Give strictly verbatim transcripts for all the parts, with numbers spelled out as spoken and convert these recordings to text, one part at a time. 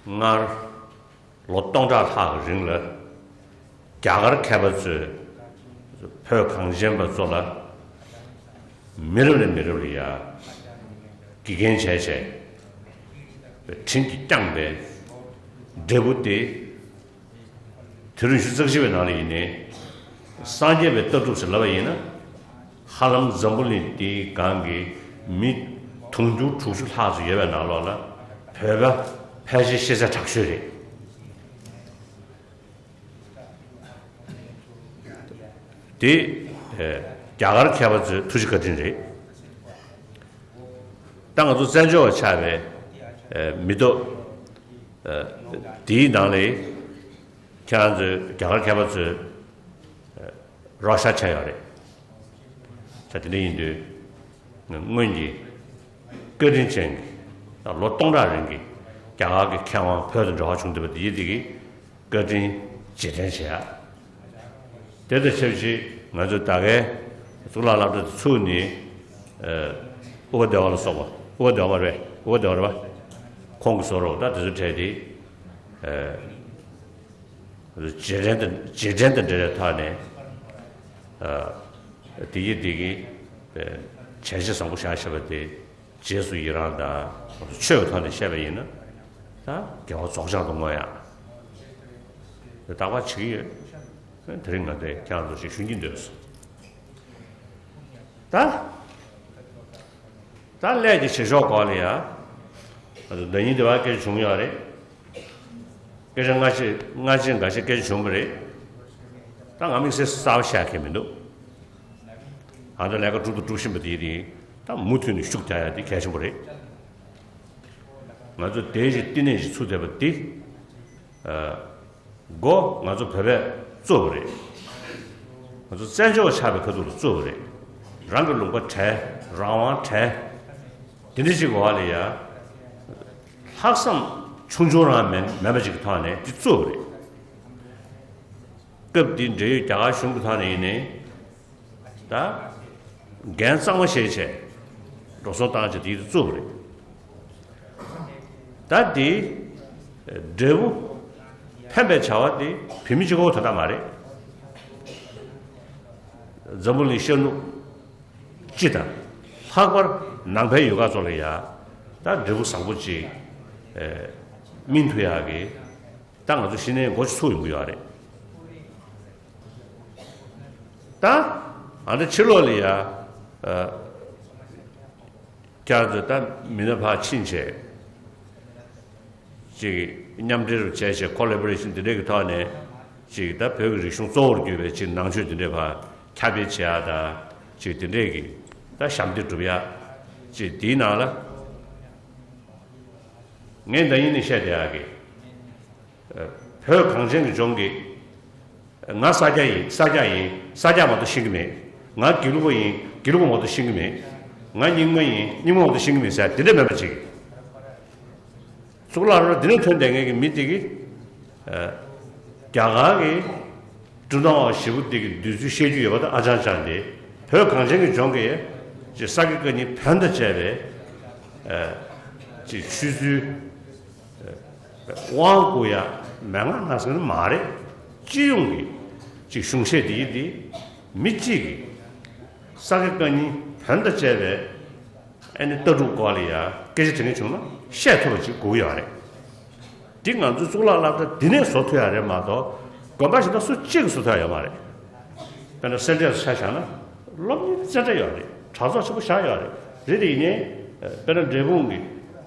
སྔར་ལོ་སྟོང་ཕྲག་ལྷག་གི་རིང་ལ་རྒྱ་གར་མཁས་པ་ཚོས་བོད་གངས་ཅན་པ་ཚོ་ལ་མི་རབས་ནས་མི་རབས་ལ་ཡ་དགེ་རྒན་བྱས་བྱས་དྲིན་གྱིས་བསྐྱངས་པའི་འབྲས་བུ་དེ། དེ་རིང་ཆུ་ཚོད་བཅུ་པའི་ནང་ལ་ཡིན་ནའི། སངས་རྒྱས་པའི་ལྟ་གྲུབ་ཟེར་ལབ་པ་ཡིན་ན། ཧ་ལམ་འཛམ་བུ་གླིང་འདིའི་སྒང་གི་མི་དུང་ཕྱུར་དྲུག་ཅུ་ལྷག་ཙམ་ཡོད་པའི་ནང་ལོགས་ལ་བོད་པ་ཕལ་ཆེར་ཤེས་ཚད་དྲག་ཤོས་རེད། དེ་ཨེ་རྒྱ་གར་མཁས་པ་ཚོའི་ཐུགས་རྗེ་བཀའ་དྲིན་རེད། ད་ང་ཚོ་བཙན་བྱོལ་བ་ཆགས་པའི་ཨེ་མི་ཐོག་ཨེ་དེའི་ནང་ལས་ཁྱེད་རང་ཚོའི་རྒྱ་གར་མཁས་པ་ཚོའི་ཨེ་རོགས་ཤ་ཆགས་ཡོད་རེད། ད་དེ་འདྲ་ཡིན་དུས་སྔོན་གྱི་བཀའ་དྲིན་ཅན་གྱི་ད་ལོ་སྟོང་ཕྲག་རིང་གི་རྒྱ་གར་གྱི་མཁས་དབང་བོད་དུ་འགྲོ་བ་བྱུང་བསྡད་པ་དེ་ཡིན་དེ་གི་བཀའ་དྲིན་རྗེས་དྲན་བྱེད་ཡ། དེ་དང་ཆབས་ཅིག་ང་ཚོས་ད་གའི་གཙུག་ལག་སློབ་གྲྭ་དེ་ཚུགས་ནས་ཨ་ཨུ་པ་བདེ་བ་ལ་སོགས་པ། ཨུ་པ་བདེ་བ་མ་རེད། ཨུ་པ་བདེ་བ་རེད་པ། ཁོང་གི་བཟོ་རོགས་ད་དེ་ཚོ་འཕྲད་དེ་ཨ་རྗེས་དྲན་དང་རྗེས་དྲན་དང་འབྲེལ་བའི་ཐོག་ནས་ཨ་བདེ་སྐྱིད་བདེ་སྐྱིད་བྱས་རྗེས་བཟང་པོ་བཞག་བཞག་པ་དེ། རྗེས་སུ་ཡི་རང་དང་ཆོས་ཀྱི་ཐོག་ནས་བཤད་པ་ཡིན་ན། ད་དགེ་བ་རྫོགས་བྱང་དུ་བསྔོ་ཡ། དེ་རྟག་པར་བྱེད་ཀྱི་ཡོད། དེ་རིང་ང་དེ་ཁྱེད་རང་ཚོ་ཞིག་ཞུ་གི་འདོད་སོང་། ད་ད་ཀླད་ཀྱི་བྱེད་ཕྱོགས་སྐོར་ལ་ཡ། ཟླ་ཉིན་དེ་བ་སྐད་ཆ་བྱུང་ཡོད་རེད། སྐད་ཆ་སྔ་ཕྱི་སྔ་ཕྱི་འགའ་ཤས་སྐད་ཆ་བྱུང་བ་རེད། ད་ང་དམིགས་བསལ་གསར་པ་བཤད་མཁན་མི་འདུག་ཨ་ད་ལས་ཀ་སྒྲུབ་དང་སྒྲུབ་བཞིན་པ་དེའི་རིང་ད་མུ་མཐུད་ནས་ཤུགས་རྒྱག་ཡ་དེ་གལ་ཆེན་པོ་རེད། ང་ཚོ་དེའི་ཞིག་བསྟི་གནས་ཞིག་ཚུགས་བསྡད་པ་འདི། ཨ་མགོ་ང་ཚོ་བོད་པས་གཙོ་བོ་རེད། ང་ཚོ་བཙན་བྱོལ་བ་ཆགས་པའི་ཁ་ཐུག་ལ་གཙོ་བོ་རེད། རང་གི་ལུང་པ་བྲལ། རང་དབང་བྲལ། དེ་འདྲ་ཞིག་གི་འོག་ལ་ཡ། ལྷག་བསམ་ཆུང་ཆུང་རང་མེད་མེད་པ་ཞིག་གི་ཐོག་ནས་འདི་གཙོ་བོ་རེད། སྐབས་འདིའི་འབྲེལ་ཡོད་རྒྱ་གར་གཞུང་གི་ཐོག་ནས་ཡིན་ནའི། ད་འགན་གཙང་མ་བཞེས་བྱས་འགྲོ་སོང་བཏང་བྱས་དེའི་གཙོ་བོ་རེད། ད་འདི་འབྲས་བུ་ཕན་པའི་བྱ་བ་འདི་བོད་མི་གཅིག་པོ་དོན་དག་མ་རེད། འཛམ་བུ་གླིང་ཤར་ནུབ་སྤྱི་དང་ལྷག་པར་ནང་པའི་ཡུལ་ཁག་ཚོ་ལ་ཡ་ད་འབྲས་བུ་བཟང་པོ་ཅིག་ཨེ་སྨིན་ཐུབ་ཡག་གི་ད་ང་ཚོ་གཞི་ནས་འགོ་ཚུགས་ཡོང་གི་ཡོད་རེད། ད་ཨ་ནི་ཕྱི་ལོགས་ལ་ཡ་ཨ་ཁྱེད་ཚོ་ད་མི་སྣ་ཕར་ཕྱིན་བྱས་ཅིག་མཉམ་འབྲེལ་རུ་བྱས་བྱས་ཁོ་ལེ་བོ་རེ་ཤན་དེ་འདྲས་ཀྱི་ཐོག་ནས་ཅིག་ད་བོད་ཀྱི་རིག་གཞུང་གཙོ་བོར་གྱུར་པའི་ཅིག་ནང་ཆོས་དེ་འདྲས་ཕར་ཁྱབ་སྤེལ་བྱེད་ཡ་ད་ཅིག་དེ་འདྲས་ཀྱི་ད་ཞབས་འདེགས་སྒྲུབ་ཡ་ཅིག་དེའི་ནང་ལ་ངས་ད་ཡིན་ནས་བཤད་བསྡད་ཡག་གི་བོད་གངས་ཅན་གྱི་ལྗོངས་ཀྱི། ང་ས་སྐྱ་ཡིན། ས་སྐྱ་ཡིན། ས་སྐྱ་མ་གཏོགས་ཤེས་ཀྱི་མེད། ང་དགེ་ལུགས་པ་ཡིན། དགེ་ལུགས་པ་མ་གཏོགས་ཤེས་ཀྱི་མེད། ང་རྙིང་མ་ཡིན། རྙིང་མ་མ་གཏོགས་ཤེས་ཀྱི་མེད་ཟེར་དེ་འདྲ་མེད་པ་ཅིག་གཙུག་ལག་རོ་འདི་ནས་ཐོན་བསྡད་མཁན་གྱི་མི་དེ་གིས། རྒྱ་གར་གྱི་སྤྲུལ་སྣང་བ་ཞེ་པོ་དེ་གི་བདུད་རྩི་བཤད་རྒྱུ་ཡོད་པ་དང་ཨ་ཅང་ཅང་དེ་བོད་གངས་ཅན་གྱི་ལྗོངས་ཀྱི་ཅིག་ས་དགེ་བཀའ་རྙིང་བོན་དང་བཅས་པའི་ཅིག་ཆོས་ཚུལ། དབང་བསྐུར་ཡ་མན་ངག་སྣ་ཚོགས་ནི་མ་རེད། སྤྱི་ཡོངས་ཀྱི་ཅིག་གཞུང་བཤད་དེ་ཡིན་ཏེ། མི་གཅིག་གིས་ས་དགེ་བཀའ་རྙིང་བོན་དང་བཅས་པའི་ཨ་ནི་ལྟ་གྲུབ་སྐོར་ལ་ཡ་སྐད་ཆ་དྲི་མཁན་བྱུང་ན་བཤད་ཐུབ་པ་ཅིག་དགོས་ཀྱི་ཡོད་རེད། འདི་ང་ཚོའི་གཙུག་ལག་སློབ་གྲྭ་འདི་ནས་བཟོ་ཐུབ་ཡ་རེད་མ་གཏོགས་དགོན་པ་ཞིག་ན་སུ་གཅིག་གིས་བཟོ་ཐུབ་ཡ་ཡོད་མ་རེད། དཔེར་ན་སེ་འབྲས་སུ་ཆ་བཞག་ན་སློབ་གཉེར་རྩེ་གྲས་ཡོད་རེད། གྲྭ་ཚོགས་ཆེན་པོ་བཞག་ཡོད་རེད། རེད་དེ་ཡིན་ནའི་དཔེར་ན་འབྲས་སྤུངས་ཀྱི་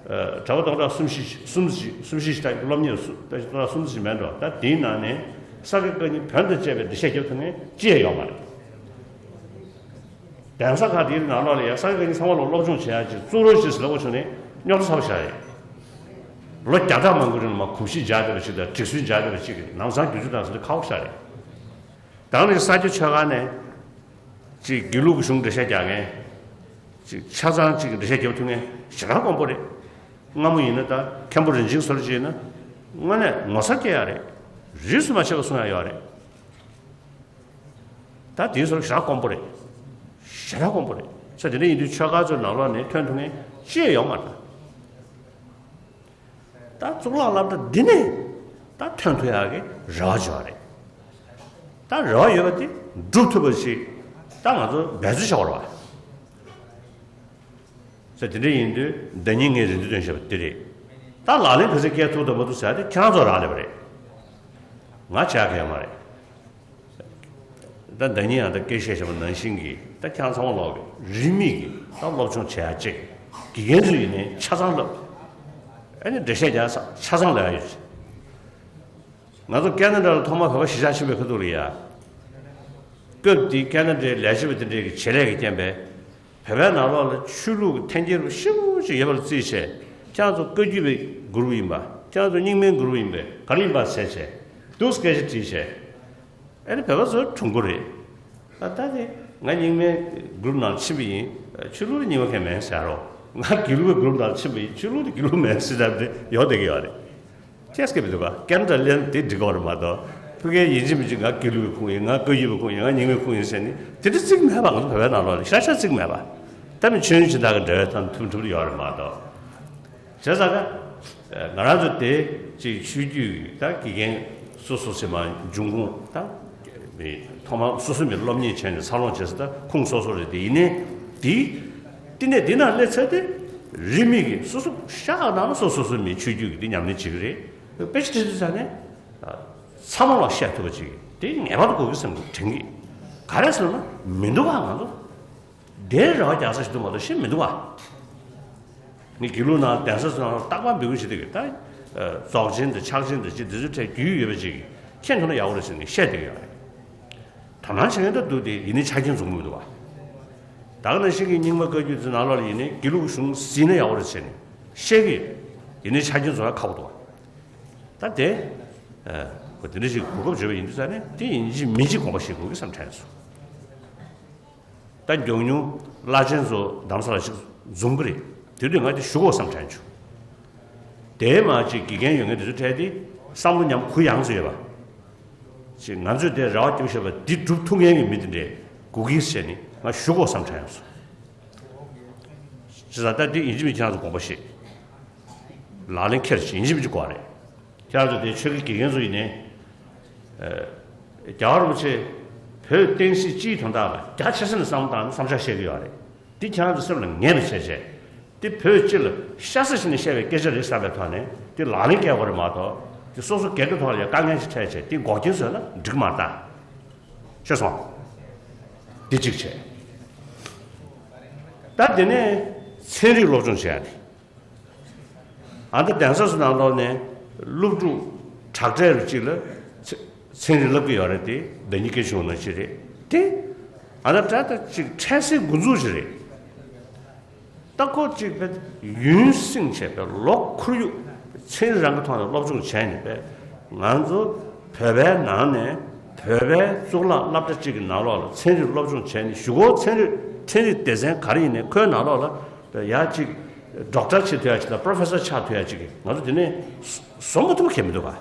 གྲྭ་པ་སྟོང་ཕྲག་གསུམ་བཞི་གསུམ་བཞི་གསུམ་བཞི་ཞིག་ད་སློབ་གཉེར་སུ་སྟོང་ཕྲག་གསུམ་བཞི་མེད་འགྲོ། ད་དེའི་ནང་ནས་ས་དགེ་བཀའ་རྙིང་བོན་དང་བཅས་པའི་འགྲེལ་བཤད་རྒྱབ་ཐུབ་མཁན་ཅི་ཡང་ཡོད་མ་རེད། གདན་ས་ཁག་དེའི་ནང་ལོགས་ལ་ཡང་ས་དགེ་བཀའ་རྙིང་ཚང་མ་ལ་སློབ་སྦྱོང་བྱེད་ཡག་ཅིག་བཙུགས་རོགས་ཞེས་ལབ་པ་བྱུང་ནས་རྙོག་དྲ་ཚ་པོ་བཞག་ཡོད། ལོ་བརྒྱ་ཕྲག་མང་པོའི་རིང་ལ་མ་གོམས་གཤིས་འཇགས་བསྡད་པ་ཞིག་དང་སྒྲིག་སྲོལ་འཇགས་བསྡད་པ་ཞིག་གི་ལམ་སང་བསྒྱུར་བཅོས་གཏང་ཟེར་དུས་ཁག་པོ་ཞིག་རེད། ད་ནི་ས་སྐྱ་ཆོས་ཁང་ནས་ཅིག་དགེ་ལུགས་ཀྱི་གཞུང་འགྲེལ་བཤད་རྒྱག་མཁན་ཅིག་ཆ་ཚང་ཅིག་གི་འགྲེལ་བཤད་རྒྱབ་ཐུབ་མཁན་ཞེ་དྲག་དཀོན་པོ་རེད། སྔ་མོ་ཡིན་ན་ད་མཁན་པོ་རིན་ཆེན་ཟེར་ཅིག་ཡིན་ན་དངོས་གནས་ངོ་མཚར་སྐྱེ་ཡག་རེད། རིས་སུ་མ་ཆད་པ་གསུང་ཡག་ཡོད་རེད། ད་དེའི་ཚོར་ཞེ་དྲག་དཀོན་པོ་རེད། ཞེ་དྲག་དཀོན་པོ་རེད། ས་དེ་འདྲ་ཡིན་དུས་ཆོས་ཁང་ཚོའི་ནང་ལོགས་ནས་ཐོན་ཐུབ་མཁན་ཅི་ཡང་ཡོད་མ་རེད། ད་ ད་གཙུག་ལག་སློབ་གྲྭ་འདི་ནས་ད་ཐོན་ཐུབ་ཡག་གི་རེ་བ་བྱོས་རེད། ད་རེ་བ་ཡོད་པ་དེ་སྒྲུབ་ཐུབ་པ་ཞིག་ད་ང་ཚོ་འབད་རྩོལ་བྱ་དགོས་རེད་བ། ཟེར་དེ་འདྲ་ཡིན་དུས་ཟླ་ཉིན་ངས་རེ་འདུན་བཏོན་བཞག་པ་དེ་རེད། ད་ལག་ལེན་ག་ཚོད་བཀལ་ཐུབ་དང་མ་ཐུབ་ཟེར་ཡ་དེ་ཁྱེད་རང་ཚོ་རག་ལས་པ་རེད། ང་བྱ་གི་ཡོད་མ་རེད། ད་ཟླ་ཉིན་ཡང་ད་སྐད་བཤད་བཞག་པ་ནང་བཞིན་གྱི་ད་ཁྱེད་རང་ཚང་མ་ལོག་གི་རིན་མེད་ཀྱི་ད་སློབ་སྦྱོང་བྱེད་ཡ་གཅིག་དགེ་རྒན་ཚོ་ཡིན་ནའི་ཆ་ཚང་བསླབ། ཨ་ནི་འགྲེལ་བཤད་རྒྱག་ས་ཆ་ཚང་ལ་ཡ་ཡོད། ང་ཚོ་ཀེ་ན་ཌ་ལ་ཐོག་མར་བོད་པ་གཞིས་ཆགས་ཕྱིན་པའི་ཁ་ཐུག་ལ་ཡ། སྐབས་དེའི་ཀེ་ན་ཌའི་ལས་བྱེད་པ་དེ་འདྲས་ཀྱི་བྱེད་ལས་ཀྱི་རྐྱེན་པས། བོད་པའི་ནང་ལོགས་ལ་ཆོས་ལུགས་ཀྱི་འཐེན་འཁྱེར་ཞེ་པོ་ཅིག་ཡོད་པ་ལ་བརྩིས་བྱས། ཁྱེད་རང་ཚོ་བཀའ་བརྒྱུད་པའི་གུ་རུབ་ཡིན་པ། ཁྱེད་རང་ཚོ་རྙིང་མའི་གུ་རུབ་ཡིན་པས་ག་རེ་ཡིན་པ་ཟེར་བྱས། འདུག་སྐད་ཆ་དྲིས་བྱས། ཨ་ནི་བོད་པ་ཚོ་གྲུང་པོ་རེད། ཨ་ད་དེ་ང་རྙིང་མའི་གུ་རུབ་ནང་ཕྱིན་པ་ཡིན། ཆོས་ལུགས་ལ་རྙིང་པ་གང་མེད་ཟེར་རོ། ང་དགེ་ལུགས་པའི་གུ་རུབ་ནང་ཕྱིན་པ་ཡིན། ཆོས་ལུགས་དེ་དགེ་ལུགས་མེད་ཟེར་ད་དེ་ཡོང་བསྡད་ཀྱི་ཡོད་རེད། ཁྱེད་སྐད་མི་འདུག་ག་ཀེ་ན་ཌ་ལན་དེ་འགྲིག་གི་ཡོད་རེད་མ་གཏོགས། ཕ་གིའི་ཡིན་གཅིག་མིན་གཅིག་ང་དགེ་ལུགས་པའི་ཁུངས་ཡིན། ང་བཀའ་བརྒྱུད་པའི་ཁུངས་ཡིན། ང་རྙིང་མའི་ཁུངས་ཡིན་ཟེར་ནི་དེ་འདྲ་བརྩི་གི་མེད་པ། ང་ཚོ་བོད་པའི་ནང་ལོགས་ལ་ཤ་ཤ་བརྩི་གི་མེད་པ། ད་མི་ཆོས་ཡོན་སྦྱིན་བདག་གི་འབྲེལ་བའི་ཐོག་ནས་ཐུབ་ཐུབ་ཡོད་རེད་མ་གཏོགས། བྱས་ཙང་ད་ང་རང་ཚོ་དེ་ཅིག་ཆོས་བརྒྱུད་ད་དགེ་རྒན་སོ་སོ་ཟེར་མ་འབྱུང་ཁུངས་ད་མི་ཐོག་མར་སོ་སོ་མི་སློབ་གཉེར་བྱས་ནས་འཚར་ལོངས་བྱས་ས་ད་ཁུངས་སོ་སོ་རེད། དེ་ཡིན་ནའི་དེ་བསྟི་གནས་དེ་ནང་སླེབས་ཚར་དེ་རིས་མེད་ཀྱི་སོ་སོ་ཤག་ནང་ལ་སོ་སོ་སོ་མི་ཆོས་བརྒྱུད་ཀྱི་དེ་ཉམས་ལེན་བྱེད་ཀྱི་རེད། དཔེ་ཆ་ཁྲིད་དུས་ཙང་ནས་ཚང་མ་ལ་བཤད་ཐུབ་པ་ཅིག་དེ་ངེས་པར་དུ་དགོས་ཀྱི་བསམ་གྱི་དྲན་གྱི། ག་རེ་ཟེར་ན་མི་འདུག་ག་ང་ཚོ། དེར་རེ་བ་རྒྱག་ས་ཞིག་འདུག་མ་གཏོགས་ཤེས་མི་འདུག་བ། ནི་དགེ་ལུགས་ནང་གདན་ས་ཚོ་ནང་རྟག་པར་འབོད་སྐུལ་བྱེད་བསྡད་ཀྱི་ད། རྫོགས་ཆེན་དང་ཕྱག་ཆེན་དང་ཅི་འདི་ཚོའི་གྲས་རྒྱུས་ཡོད་པ་ཅིག་མཁྱེན་ཐུབ་ན་ཡག་པོ་རེད་ཟེར་ནས་བཤད་བསྡད་ཀྱི་ཡོད་རེད། དོ་སྣང་བྱེད་མཁན་ད་འདུག་སྟེ་ཡིན་ནའི་ཆ་རྐྱེན་འཛོམས་ཀྱི་མི་འདུག་བ། ད་ག་ནང་བཞིན་གྱི་རྙིང་མ་བཀའ་བརྒྱུད་ཚོའི་ནང་ལོགས་ལ་ཡིན་ནའི་དགེ་ལུགས་གཞུང་ཟིན་ན་ཡག་པོ་རེད་ཟེར་ནས་བཤད་ཀྱི་ཡོད། ཡིན་ནའི་ཆ་རྐྱེན་འཛོམས་ཡ་ཁག་པོ་འདུག་བ། ད་དེ། ཨ། དེ་འདྲ་ཞིག་གོ་སྐབས་བྱོས་པ་ཡིན་དུས་ཙང་ནས་དེ་ཡིན་གཅིག་མིན་གཅིག་དགོངས་པ་བཞེས་དགོས་ཀྱི་བསམ་དྲན་སོང་། ད་མགྱོགས་མྱུར་བླ་ཆེན་ཚོ་རྡ་རམ་ས་ལ་ཞིག་འཛོམས་ཀྱི་རེད། དེ་དུས་ང་དེ་ཞུ་དགོས་བསམ་དྲན་བྱུང་། དེའི་མ་ཅིག་དགེ་རྒན་ཡོད་མཁན་དེ་ཚོའི་གྲས་དེ་བསམ་བློ་ཉམས་གུ་ཡངས་ཚོ་ཡོད་པ། ཅིག་ང་ཚོས་དེ་རེ་བ་བརྒྱབ་བཞག་པ་འདི་སྒྲུབ་ཐུབ་མཁན་གྱི་མི་དེ་འདྲས་དགོས་ཀྱི་ཟེར་ནས་ང་ཞུ་དགོས་བསམ་དྲན་སོང་། བྱས་ཙང་ད་འདི་ཡིན་གཅིག་མིན་གཅིག་ཁྱེད་རང་ཚོ་དགོངས་པ་བཞེས། ལག་ལེན་འཁྱེར་བྱས་ཡིན་གཅིག་མིན་གཅིག་དགོས་རེད། ཁྱེད་རང་ཚོ་དེ་ཆོས་ཀྱི་དགེ་རྒན་ཚོ་ཡིན་ནའི། ཨ། རྒྱལ་བ་རིན་པོ་ཆེ་བོད་བསྟན་སྲིད་སྤྱིའི་དོན་དག་ལ་རྒྱ་ཆེ་ས་ནས་བསམ་བློ་བཏང་ནས་བསམ་འཆར་བཤད་ཀྱི་ཡོད་རེད། འདི་ཁྱེད་རང་ཚོ་སེམས་ལ་ངེས་པ་བྱས་བྱས། འདི་བོད་སྤྱི་ལ་ཤ་ཚ་བྱས་ནས་བཤད་པའི་སྐད་ཆ་རེད་བསམ་པའི་ཐོག་ནས་འདི་ལག་ལེན་བཀལ་དགོས་རེད་མ་གཏོགས། འདི་སོ་སོ་སྒེར་གྱི་ཐོག་ལ་ཡང་དཀའ་ངལ་ཞིག་འཕྲད་བྱས་འདི་འགོག་རྐྱེན་བཟོས་ན་འགྲིག་མ་རེད་ད། ཤེས་སོང་། འདི་གཅིག་བྱས། ད་དེ་ནས་ཚན་རིག་སློབ་སྦྱོང་བྱས་ཡ་དེ། ཨ་ད་གདན་ས་ཚོ་ནང་ལོགས་ནས་སློབ་ཕྲུག་དྲག་གྲས་རུ་གཅིག་ལ་ཚན་ཚན་རིག་བསླབ་ཀྱི་ཡོད་རེད་དེ། ཟླ་ཉིན་སྐད་ཆུང་ནང་བཞིན་རེད་དེ། ཨ་ད་ད་ད་ཅིག་འཕྲལ་སེལ་འགོ་འཛུགས་ཤིག་རེད། ད་ཁོ་ཅིག་བས་ཡུན་བསྲིངས་བྱས་པའི་ལོ་ཁོར་ཡུག་ཚན་རིག་རང་གི་ཐོག་ནས་སློབ་སྦྱོང་བྱས་ནས་པས་ང་ཚོ་བོད་པའི་ནང་ནས་བོད་པའི་གཙུག་ལག་སློབ་གྲྭ་གཅིག་གི་ནང་ལོགས་ལ་ཚན་རིག་སློབ་སྦྱོང་བྱས་ནས་གཞུག་གུ་ཚན་རིག་ཚན་རིག་སྡེ་ཚན་ག་རེ་ཡིན་ནའི་ཁོའི་ནང་ལོགས་ལ། ཡ་གཅིག་ཌོག་ཊར་བྱེད་ཐུབ་ཡ་གཅིག་དང་པྲོ་ཕེ་སར་ཆགས་ཐུབ་ཡ་གཅིག་གི་ང་ཚོ་དེ་ནས་བཟོ་མ་ཐུབ་མཁན་མི་འདུག་ག་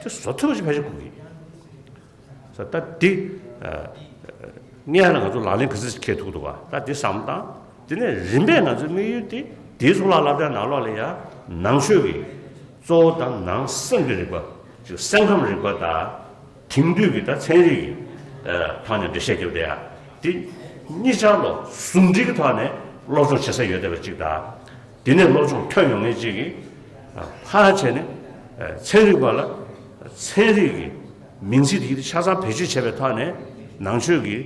དེ་བཟོ་ཐུབ་པ་ཞིག་ཕལ་ཆེར་དགོས་ཀྱི། ས་ད་འདི་སྔོན་ལ་ང་ཚོ་ལག་ལེན་ག་ཚོད་འཁེལ་ཐུབ་འདུག་ག་ད་འདི་བསམ་བློ་བཏང་། དེ་ནས་རིམ་པས་ང་ཚོའི་དམིགས་ཡུལ་དེ་དེའི་གཙུག་ལག་སློབ་གྲྭའི་ནང་ལོགས་ལ་ཡ་ནང་ཆོས་ཀྱི་གཙོ་བོ་དང་ནང་སེམས་ཀྱི་རིག་པ་ཅིག་སེམས་ཁམས་རིག་པ་དང་། དེང་དུས་ཀྱི་ད་ཚན་རིག་གི་ཐོག་ནས་འགྲེལ་བཤད་རྒྱབ་བསྡད་ཡ། དེ་གཉིས་ཆར་ལོ་ཟུང་འབྲེལ་གྱི་ཐོག་ནས་སློབ་སྦྱོང་བྱེད་ས་ཡོད་བསྡད་པ་ཅིག་དང་། དེ་ནས་སློབ་སྦྱོང་ཐོན་ཡོང་མཁན་ཅིག་གིས་ཕར་བྱས་ནས་ཚན་རིག་པ་ལ་ཚན་རིག་གི་མིང་ཚིག་དེ་ཆ་ཚང་བེད་སྤྱོད་བྱས་པའི་ཐོག་ནས་ནང་ཆོས་ཀྱི་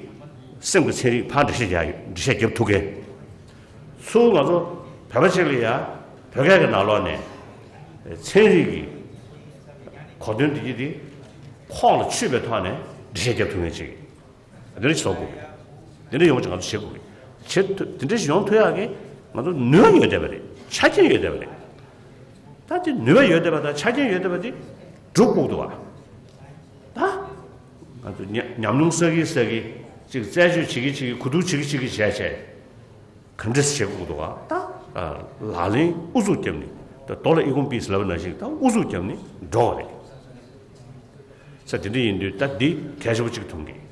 སེམས་ཀྱི་ཚན་རིག་ཕར་འགྲེལ་བཤད་རྒྱག་འགྲེལ་བཤད་རྒྱབ་ཐུབ་མཁན། ཚུར་ང་ཚོ་བོད་པ་ཅིག་ལ་ཡ་བོད་སྐད་ཀྱི་ནང་ལོགས་ནས་ཚན་རིག་གི་གོ་དོན་འདི་གྱི་དེ་ཁོག་ལ་ཆུད་པའི་ཐོག་ནས་འགྲེལ་བཤད་རྒྱབ་ཐུབ་མཁན་ཅིག་འདི་འདྲ་ཞིག་བཟོ་དགོས། འདི་འདྲ་ཡོང་བ་ཅིག་ང་ཚོ་བྱེད་དགོས། བྱེད་ཐུབ་འདི་འདྲ་ཞིག་ཡོང་ཐུབ་ཡག་གི་ང་ཚོ་ནུས་པ་ཡོད་བསྡད་པ་རེད། ཆ་རྐྱེན་ཡོད་བསྡད་པ་རེད། ད་དེ་ནུས་པ་ཡོད་བསྡད་པ་དང་ཆ་རྐྱེན་ཡོད་བསྡད་པ་དེ་སྒྲུབ་དགོས་འདུག་བ། ད་ང་ཚོ་ཉམས་ཉམས་མྱོང་བསགས་ཀྱི་བསགས་ཀྱི་ཅིག་རྩད་གཅོད་བྱེད་ཀྱི་བྱེད་ཀྱི་གོ་བསྡུར་བྱེད་ཀྱི་བྱེད་ཀྱི་བྱས་བྱས། ག་འདྲས་བྱེད་དགོས་འདུག་ག་ད་ལག་ལེན་ཨུ་ཚུགས་བརྒྱབ་ནས་ད་རྡོ་ལ་ཨི་ཁུང་པིས་ལབ་པ་ནང་བཞིན་ད་ཨུ་ཚུགས་བརྒྱབ་ནས་འགྲོ་བ་རེད། ས་དེ་འདྲ་ཡིན་དུས་ད་འདི་གལ་ཆེ་པོ་གཅིག་མཐོང་གི།